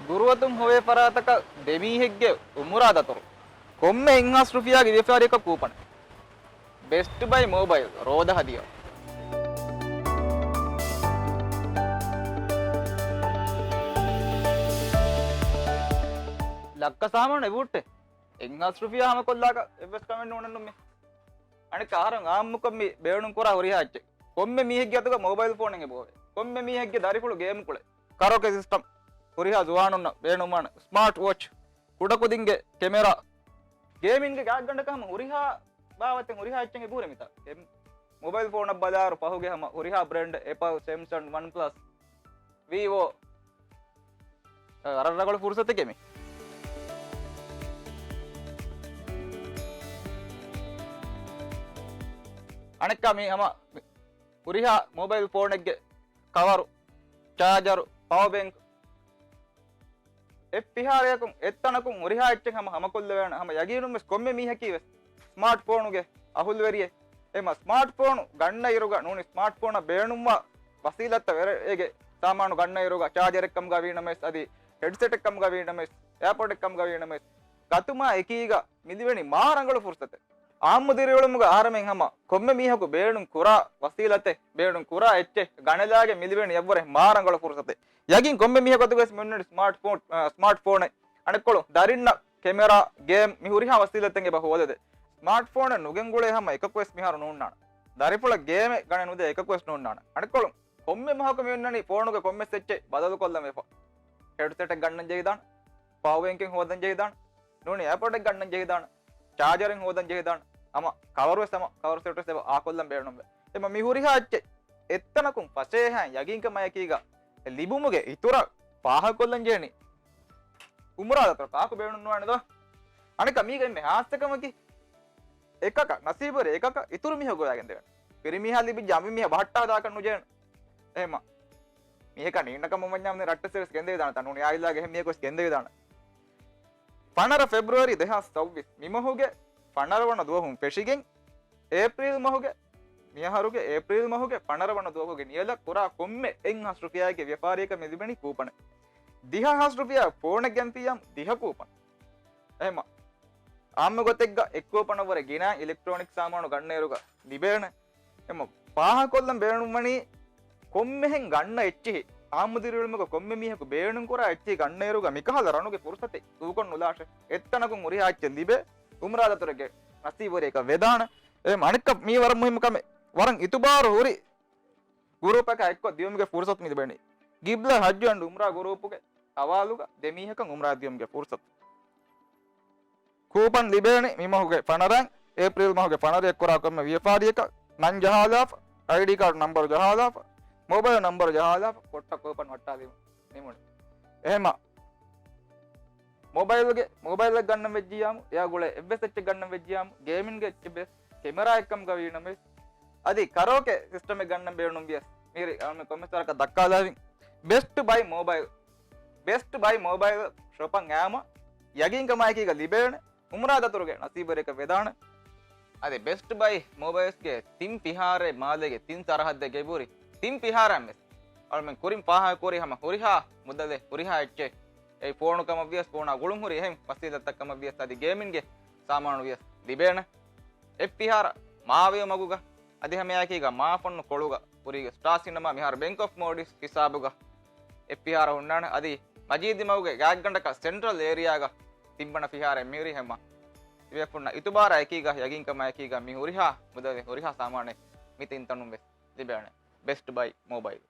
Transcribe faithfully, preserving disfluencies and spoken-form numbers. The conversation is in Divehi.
ދުރުއަތުން ހޮވޭ ފަރާތަކަށް ދެމީހެއްގެ އުމުރާ ދަތުރު ކޮންމެ އެއްހާސް ރުފިޔާގެ ވިޔަފާރިއަކަށް ކޫޕަނެއް. ބެސްޓް ބައި މޯބައިލް ރޯދަ ހަދިޔާ. ލައްކަ ސާމާނު އެބަހުއްޓޭ. އެއްހާސް ރުފިޔާ ހަމަކޮށްލާކަށް އެއްވެސް ކަމެއް ނޫނެއްނު މި. އަނެއްކާ އަހަރެން އާއްމުކޮށް މި ބޭނުން ކުރާ ހުރިހާ އެއްޗެއް. ކޮންމެ މީހެއްގެ އަތުގަ މޯބައިލް ފޯނެއް އެބައޮވޭ. ކޮންމެ މީހެއްގެ ދަރިފުޅު ގޭމް ކުޅޭ. ކަރޯކެ ސިސްޓަމް. ހުރިހާ ޒުވާނުންނަށް ބޭނުންވާނެ ސްމާޓް ވޯޗް. ކުޑަކުދިންގެ ކެމެރާ. ގޭމިންގ ގާތްގަނޑަކަށް ހަމަ ހުރިހާ ބާވަތެއް ހުރިހާ އެއްޗެއް އެބަހުރޭ މިތާ. އެ މޯބައިލް ފޯނަށް ބަލާއިރު ފަހުގެ ހަމަ ހުރިހާ ބްރޭންޑް އެޕަލް، ސެމްސަން، ވަންޕްލަސް، ވީވޯ. އަ، ވަރަށް ރަނގަޅު ފުރުސަތެކޭ މި. އަނެއްކާ މީ ހަމަ ހުރިހާ މޯބައިލް ފޯނެއްގެ ކަވަރު، ޗާޖަރު، ޕަވަ ބޭންކް، އެއްފިހާރަޔަކުން އެއްތަނަކުން ހުރިހާ އެއްޗެއް ހަމަ ހަމަކޮށްލެވޭނެ. ހަމަ ޔަގީނުން ވެސް ކޮންމެ މީހަކީ ވެސް ސްމާޓް ފޯނުގެ އަހުލުވެރިއެއް. އެމަ ސްމާޓް ފޯނު ގަންނަ އިރުގަ ނޫނީ ސްމާޓް ފޯނަށް ބޭނުންވާ ވަސީލަތްތައް ވެރިއެއްގެ ސާމާނު ގަންނަ އިރުގަ ޗާޖަރެއް ކަމުގަ ވީނަމަވެސް، އަދި ހެޑްސެޓެއް ކަމުގަ ވީނަމަވެސް، އެއާޕޮޑެއް ކަމުގަ ވީނަމަވެސް، ގަތުމާ އެކީގަ މިލިބެނީ މާ ރަނގަޅު ފުރުސަތެއް. އާއްމު ދިރިއުޅުމުގަ އަހަރެމެން ހަމަ ކޮންމެ މީހަކު ބޭނުން ކުރާ ވަސީލަތެއް، ބޭނުން ކުރާ އެއްޗެއް ގަނެލާގެ މިލިބެނީ އެއްވަރެއް މާ ރަނގަޅު ފުރުސަތެއް. ޔަގީން ކޮންމެ މީހަކު އަތުގަވެސް މިއޮންނަނީ ސްމާޓް ފޯން، އާ، ސްމާޓް ފޯނެއް. އަނެއްކޮޅު ދަރިންނަށް ކެމެރާ، ގޭމް މި ހުރިހާ ވަސީލަތެއް އެބަ ހޯދެދޭ. ސްމާޓް ފޯނެއް ނުގެންގުޅޭ ހަމަ އެކަކުވެސް މިހާރު ނޯންނާނެ. ދަރިފުޅަށް ގޭމެއް ގަނެ ނުދޭ އެކަކުވެސް ނޯންނާނެ. އަނެއްކޮޅު ކޮންމެ މަހަކު މިއޮންނަނީ ފޯނުގެ ކޮންމެސް އެއްޗެއް ބަދަލުކޮށްލަން ވެފަ. ހެޑްސެޓެއް ގަންނަން ޖެހިދާނެ. ޕަވަރ ބޭންކެއް ހޯދަން ޖެހިދާނެ. ނޫނީ އެއާޕޮޑެއް ގަންނަން ޖެހިދާނެ. ޗާޖަރެއް ހޯދަން ޖެހިދާނެ. ހަމަ ކަވަރުވެސް ހަމަ ކަވަރު ސެޓްވެސް އެބަ އާކޮށްލަން ބޭނުންވޭ. އެމަ މި ހުރިހާ އެއްޗެއް އެއްތަނަކުން ފަސޭހައިން ޔަގީންކަމާއެކީގަ ލިބުމުގެ އިތުރަށް ފާހަގަކޮށްލަން ޖެހެނީ އުމުރާ ދަތުރަކަށް ކާކު ބޭނުންވާނެ ދޯ؟ އަނެއްކާ މީގަ އެންމެ ހާއްސަކަމަކީ އެކަކަށް ނަސީބުވެރި އެކަކަށް އިތުރު މީހަކު ގޮވާގެން ދެވޭނެ. ފިރިމީހާ ލިބިއްޖެ އަނބިމީހާ ބަހައްޓާ ހަދާކަށް ނުޖެހޭނެ. އެހެމަ މީހަކާ ނީންނަކަމަށް ވަންޏާ މި ރައްޓެއްސެއް ވެސް ގެންދެވިދާނެ ތަ ނޫނީ އާއިލާގެ އެހެން މީހަކު ވެސް ގެންދެވިދާނެ. ފަނަރަ ފެބްރުއަރީ ދެހާސް ސައުވީސް މި މަހުގެ ފަނަރަ ވަނަ ދުވަހުން ފެށިގެން އޭޕްރީލް މަހުގެ، މިއަހަރުގެ އޭޕްރީލް މަހުގެ ފަނަރަ ވަނަ ދުވަހުގެ ނިޔަލަށް ކުރާ ކޮންމެ އެއްހާސް ރުފިޔާއެއްގެ ވިޔަފާރިއަކަށް މި ލިބެނީ ކޫޕަނެއް. ދިހަ ހާސް ރުފިޔާ ފޯނެއް ގެންފިއްޔާމު ދިހަ ކޫޕަން. އެހެމަ އާއްމު ގޮތެއްގަ އެއް ކޫޕަނަށްވުރެ ގިނަ އިލެކްޓްރޯނިކް ސާމާނު ގަންނައިރުގަ ލިބޭނެ. އެމަ ފާހަގަކޮށްލަން ބޭނުންވަނީ ކޮންމެހެން ގަންނަ އެއްޗިހި، އާއްމު ދިރިއުޅުމުގަ ކޮންމެ މީހަކު ބޭނުންކުރާ އެއްޗިހި ގަންނައިރުގަ މިކަހަލަ ރަނުގެ ފުރުސަތެއް ދޫކޮށް ނުލާށޭ. އެއްތަނަކުން ހުރިހާ އެއްޗެއް ލިބޭ، އުމްރާ ދަތުރެއްގެ ނަސީބުވެރިއަކަށް ވެދާނެ. އެ އަނެއްކަ މީ ވަރަށް މުހިއްމު ކަމެއް. ވަރަށް އިތުބާރު ހުރި ގުރޫޕަކާ އެއްކޮށް ދިޔުމުގެ ފުރުސަތު މި ލިބެނީ ގިބްލަ ހައްޖު އެންޑް އުމްރާ ގުރޫޕުގެ ހަވާލުގަ ދެމީހަކަށް އުމްރާ ދިޔުމުގެ ފުރުސަތު. ކޫޕަން ލިބޭނެ މި މަހުގެ ފަނަރައިން އޭޕްރީލް މަހުގެ ފަނަރައަށް ކުރާ ކޮންމެ ވިޔަފާރިއަކަށް ނަން ޖަހާލާފަ، އައިޑީ ކާޑް ނަންބަރު ޖަހާލާފަ، މޮބައިލް ނަންބަރު ޖަހާލާފަ، ކޮށްޓަށް ކޫޕަން ވައްޓާލީމަ ނިމުނެ. އެހެމަ މޮބައިލްގެ، މޮބައިލްއެއް ގަންނަން ވެއްޖިއްޔާމު، އެއާ ގުޅޭ އެއްވެސް އެއްޗެއް ގަންނަން ވެއްޖިއްޔާމު، ގޭމިންގެ އެއްޗެއް ވެސް ކެމެރާއެއް ކަމުގަ ވީނަމަވެސް، އަދި ކަރޯކެ ސިސްޓަމެއް ގަންނަން ބޭނުންވިޔަސް، މިރި އަޅުމެން ކޮންމެސް ވަރަކަށް ދައްކާލާވިން. ބެސްޓް ބައި މޯބައިލް، ބެސްޓް ބައި މޯބައިލް ޝޮޕަށް އައީމަ ޔަގީންކަމާއެކީގަ ލިބޭނެ އުމްރާ ދަތުރުގެ ނަސީބުވެރިއަކަށް ވެދާނެ. އަދި ބެސްޓް ބައި މޯބައިލްސްގެ ތިން ފިހާރައެއް މާލޭގެ ތިން ސަރަހައްދެއް ގެންގުޅޭ ތިން ފިހާރައިން ވެސް އަޅުމެން ކުރިން ފާހަގަކުރި ހަމަ ހުރިހާ މުދަލެއް ހުރިހާ އެއްޗެއް، އެއީ ފޯނު ކަމަށް ވިޔަސް، ފޯނާ ގުޅުން ހުރި އެހެން ވަސީލަތްތައް ކަމަށް ވިޔަސް، އަދި ގޭމިންގެ ސާމާނު ވިޔަސް ލިބޭނެ. އެއްފިހާރަ މާވެޔޮ މަގުގަ އަދި ހަމައެކީގަ މާފަންނު ކޮޅުގަ ކުރީގެ ސްޓާރ ސިނަމާ މިހާރު ބޭންކް އޮފް މޯލްޑިވްސް ހިސާބުގަ އެއްފިހާރަ ހުންނާނެ. އަދި މަޖީދީ މަގުގެ ގާތްގަނޑަކަށް ސެންޓްރަލް އޭރިއާގަ ތިންވަނަ ފިހާރައެއް މިހުރީ ހަމަ ތިބޭފުޅުންނަށް އިތުބާރާ އެކީގަ ޔަގީންކަމާ އެކީގަ މި ހުރިހާ މުދަލެއް ހުރިހާ ސާމާނެއް މި ތިން ތަނުން ވެސް ލިބޭނެ. ބެސްޓް ބައި މޯބައިލް.